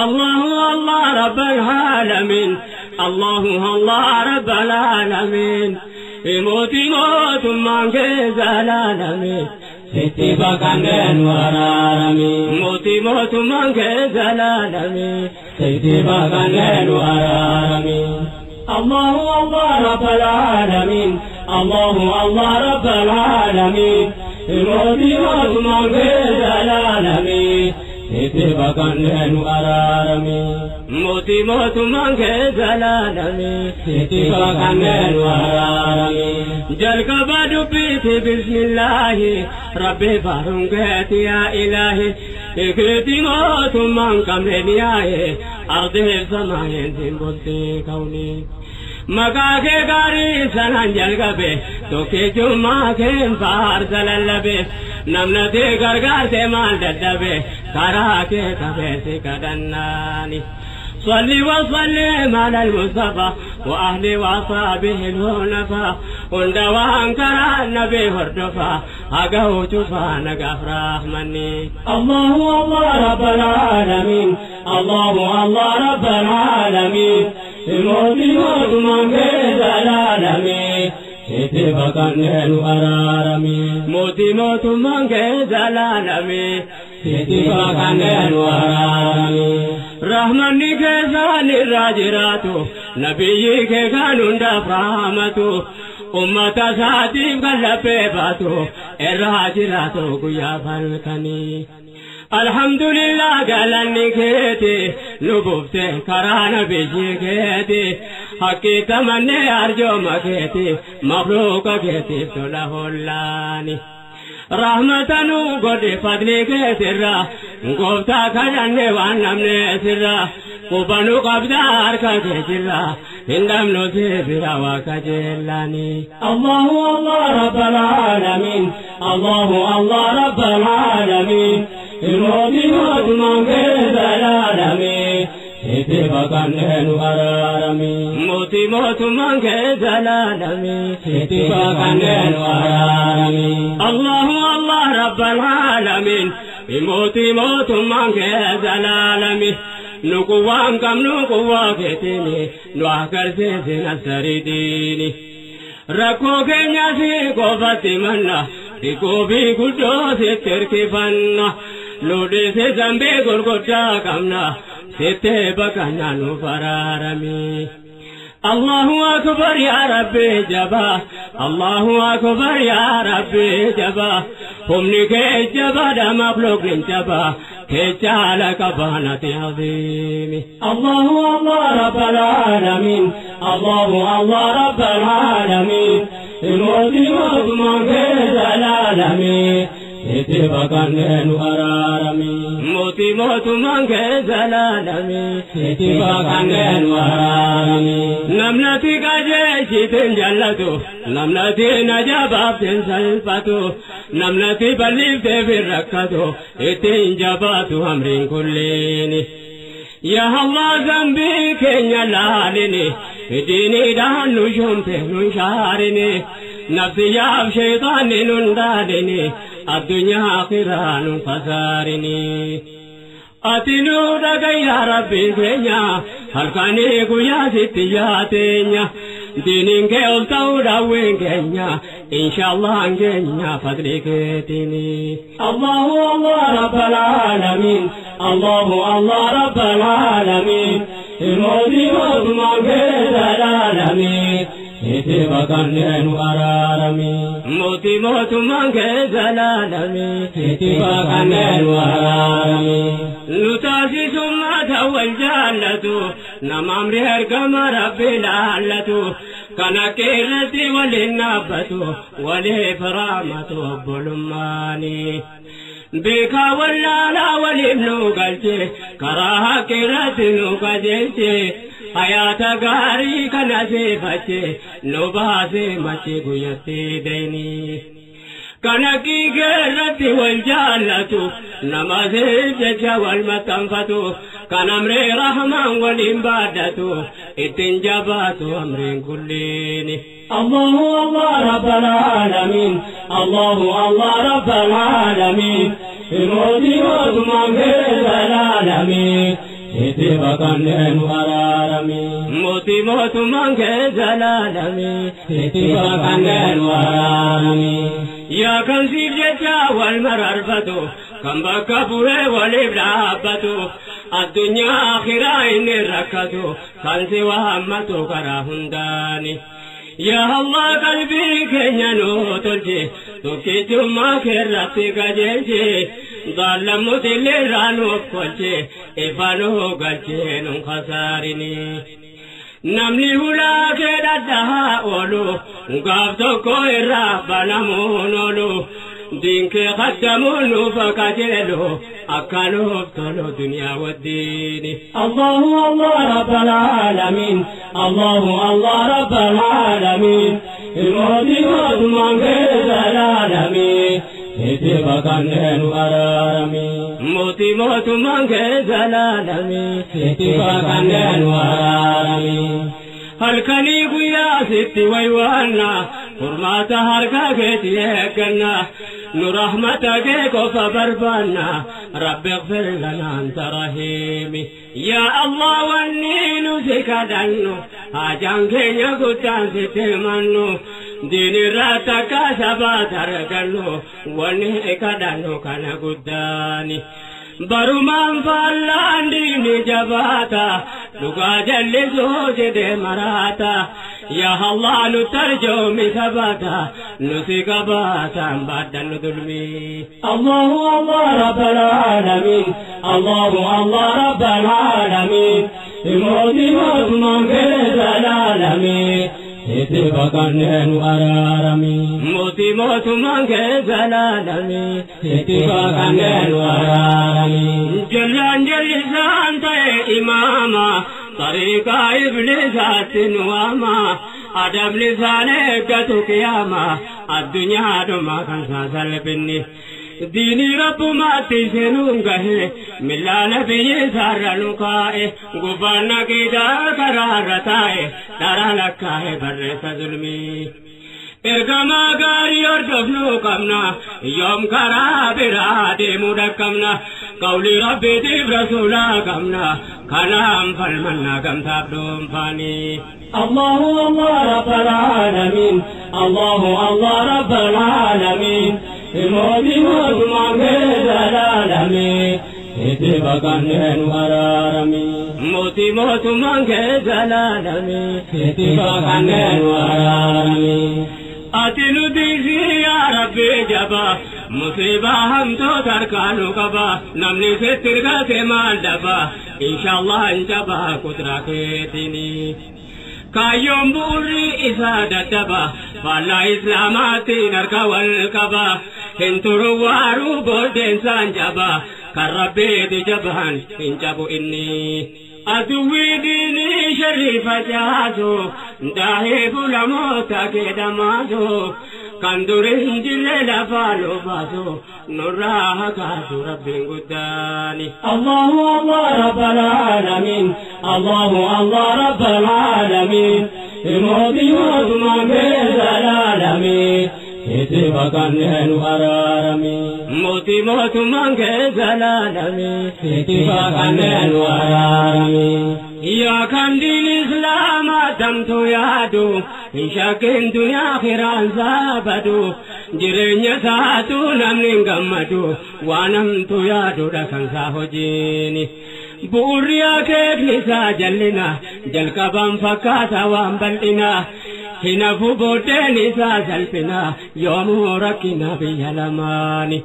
الله الله رب العالمين الله الله رب العالمين موتي موت من كزلالمين sitti baqannee nu araarami موتي موت من كزلالمين sitti baqannee nu araarami الله الله رب العالمين الله الله رب العالمين موتي موت من كزلالمين sitti baqannee nu araarami موتي موت من كزلالمين sitti baqannee nu araarami jalqaba dubbiiti bismillaahi rabbi faaruun keeti yaa ilaahi keeti mootummaan qabne ni yaaye ardiif samaayeen siin bultii kawni maqaa kee gaarii sanaan jalqabe tokkichummaa keen faarsa lallabe namnati gargaarte maal dadhabe karaa kee qabeessi kadhannaani صلي وسلم على المصطفى وأهلي وأصحابه الهنفاء وندوان كرا النبي هردفا أقو شفا نقف رحمني الله الله رب العالمين الله الله رب العالمين موتي موت من كزلالمين sitti baqannee nu araarami موتي موت من كزلالمين sitti baqannee nu araarami رحمني كيسان الراجرات نبيي كانون دفرامتو أمة ساتيف قلبي باتو الراجرات قيا فالكني الحمد لله قالني كيتي نبوبتي كرانا بيجي كيتي حقي تمني أرجو مكيتي مخلوق كيتي ابتله اللاني رحمة قد فضلي كسرة قفتا كجنة وانمني سرة قبنو قبدار كجرة هندم نسيبرا وكجلاني الله الله رب العالمين الله الله رب العالمين موتي موت من كزلالمين sitti baqannee nu araarami موتي موت من كزلالمين sitti baqannee nu araarami الله الله رب العالمين موتي موت من كزلالمين نقوام كم نقوى كتيني نوحكر سيسنا سريديني rakkoo keenya si qofatti manna xiqqoo fi guddoo sitti hirkifanna nu dhiise zambii gurguddaa qabna sitti baqannaa nu faraarami. الله أكبر يا ربي جبا الله أكبر يا ربي جبا هم نكي جبا دا مخلوق جبا كجالك بانة عظيم الله الله رب العالمين الله الله رب العالمين موتي موت من كزلالمين sitti baqannee nu araarami موتي موت من كزلالمين sitti baqannee nu araarami namnati qajeelchiteen jallatu namnati najabaafteen salphatu namnati balliifteef hin rakkatu ittiin jabaatu amriin kulliini. Yaa Allah zambii keenya laalini diiniidhaan nu shomte nun shaarini nafsiyyaaf sheexaanni nun dhaalini addunyaa akhiraa nun khasaarini. Ati nu dhaga'i yaa Rabbi keenya halkanii guyyaa sitti yaateenya diiniin kee ol ta'uu daawween keenya inshaallaan keenya fadli keetiini. الله الله رب العالمين الله الله رب العالمين موتي موت من كزلالمين sitti baqannee nu araarami موتي موت من كزلالمين sitti baqannee nu araarami Nu taasisummaa ta'u jaallatu nama amri ergama rabbi laallatu kana irratti waliin dhaabbatu waliif raamatu obbolummaani. Beekaa wallaalaa waliif nu galche karaa haqa irratti nu qajeelche hayaata gaarii kana seefache nu baasee machi guyyatti deeni. Kana kiikeerratti wal jaallatu nama seef jecha wal maxxanfatu kan amree rahmaan waliin baadhatu ittiin jabaatu amreen kulliini. الله الله رب العالمين الله الله رب العالمين موتي موت من كزلالمين Sitti baqannee nu araarami. Mootii mootummaan kee zalaalami. Sitti baqannee nu araarami. Yaa kan siif jecha wal mararfatu kan bakka bu'ee waliif dhaabbatu addunyaa akhiraa inni rakkatu kan si waammatu karaa hundaani. Yaa Allah qalbii keenya nuu tolchi tokkichummaa keerratti qajeelchi daallamuuti illee nuuf kolchi ifa nuu galchee nun khasaarini. Namni hulaa kee dhadhaa oolu gaaf tokko irraa banamuun oolu diinkee khaddamuun nuuf qajeelu akka nuuf tolu duniyaa waddiini. Allahu Allah Rabbal Alamin. Allahu Allah Rabbal Alamin. Mootii mootummaan kee zalaalami. Sitti baqannee nu araarami. Mootii mootummaan kee zalaalami. Sitti baqannee nu araarami. Halkanii guyyaa sitti waywaanna furmaata harka keetti eegganna nu rahmata kee qofa barbaanna rabbi ighfir lana anta rahiimi. Yaa Allah wanni nu si kadhannu haajaan keenya guddaan sitti himannu diinirraa takka sabaat argannu wanni kadhannu kana guddaani. Barumaan faallaan diinni jabaata dhugaa jallisuu jedhee maraata. Yaa Allah nu tarjoomi sabaata nu si qabaataan baadhannu dulmii. Allahu Allah Rabbal Alamin. Allahu Allah Rabbal Alamin. Mootii mootummaan kee zalaalami. Sitti baqannee nu araarami. Mootii mootummaan kee zalaalami. Sitti baqannee nu araarami. Jallaan jallisaan ta'e imaama tariiqaa ibliisaatti nu waama adabni isaan eeggatu qiyaama addunyaadhuma kan saasalphinni. Diinii rabbumaatti seenuun gahe millaana biyyi isaarra nu kaa'e gubbaan naqiidaa karaarra taa'e dharaa lakkaa'e barreessa zulmii. Ergamaa gaarii hordofnuu qabna yoom karaa biraa deemuu dhaqqabna qawlii rabbiitiif rasuulaa qabna kanaan falmannaa gamtaaf dhuunfaanii. Allahu Allah Rabbal Alamin. Allahu Allah Rabbal Alamin. Mootii mootummaan kee zalaalami. Sitti baqannee nu araarami. Mootii mootummaan kee zalaalami. Sitti baqannee nu araarami. Ati nu dhiisi yaa Rabbi jabaa musiibaa hamtoota harkaa nu qaba namni sitti hirkate maal daba inshaallah hin jabaa kuduraa keetiini. Kaayyoon bu'uurri isaa daddaba faallaa islaamaatiin harka wal qaba hin turu waaruu booddeensaan jaba kan rabbiiti jabaan hin jabu inni. Aduwwii diinii sharrii facaasu daahee fulamoota keedhamaasu kan duri hin jirre lafaa lobaasu nurraa hakaasu rabbiin guddaani. Allahu Allah Rabbal Alamin. Allahu Allah Rabbal Alamin. Mootii mootummaan kee zalaalami. Sitti baqannee nu araarami. Mootii mootummaan kee zalaalami. Sitti baqannee nu araarami. Yaa kan diin islaamaa damtuu yaadu hin shakkin duniyaa akhiraan saabadu jireenya isaatu namni hin gammadu waan hamtuu yaadudha kan isaa hojiini. Bu'uurri akeekni isaa jallina jalqabaan fakkaata waan bal'ina hinafu booddeen isaa salphina yoomuu rakkina biyya lamaani.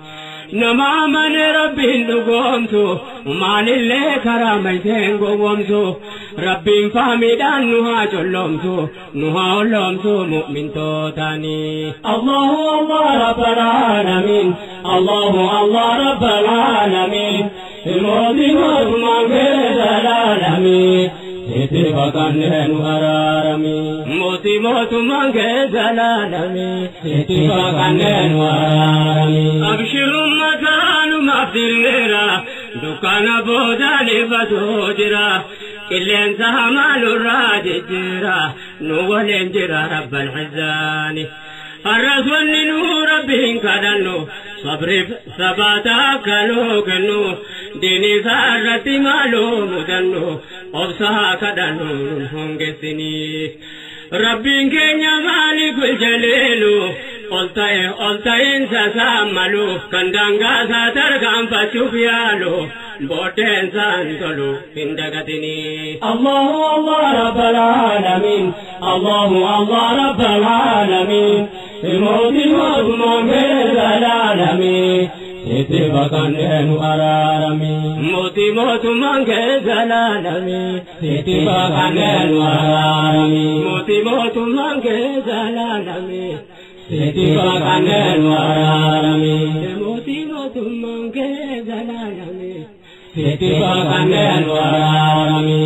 Nama amane rabbiin dhugoomsu maalillee karaa mayseen gowwoomsu rabbiin fahmiidhaan nu haa colloomsu nu haa olloomsu mu'mintootaani. Allahu Allah Rabbal Alamin. Allahu Allah Rabbal Alamin. Mootii mootummaan kee zalaalami. Sitti baqannee nu araarami. Mootii mootummaan kee zalaalami. Sitti baqannee nu araarami. Abshirummataa numaaf dirreera dukkaana boodaan ifatu jira qilleensa hamaa nurraa jijjiira nu waliin jira rabbal xizzaani. Har'as wanni nu rabbiin kadhannu Sabriif sabaata akka nuu kennu, diin isaa irratti maaloo mudannu, obsaa kadhannu nun hongessinii. Rabbiin keenya maalikul jaliilu, ol ta'e ol ta'iinsa isaa malu, kan daangaa isaa tarkaanfachuuf yaalu, booddeen isaan tolu hin dagatinii. Allahu Allah Rabbal Alamin, Allahu Allah Rabbal Alamin, mootii mootummaan keessa laalame, sitti baqannee nu araarame. Mootii mootummaan keessa laalame, sitti baqannee nu araarame. Mootii mootummaan keessa laalame, sitti baqannee nu araarame. Mootii mootummaan keessa laalame, sitti baqannee nu araarame.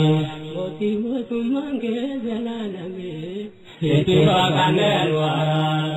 Mootii mootummaan keessa laalame, sitti baqannee nu araarame.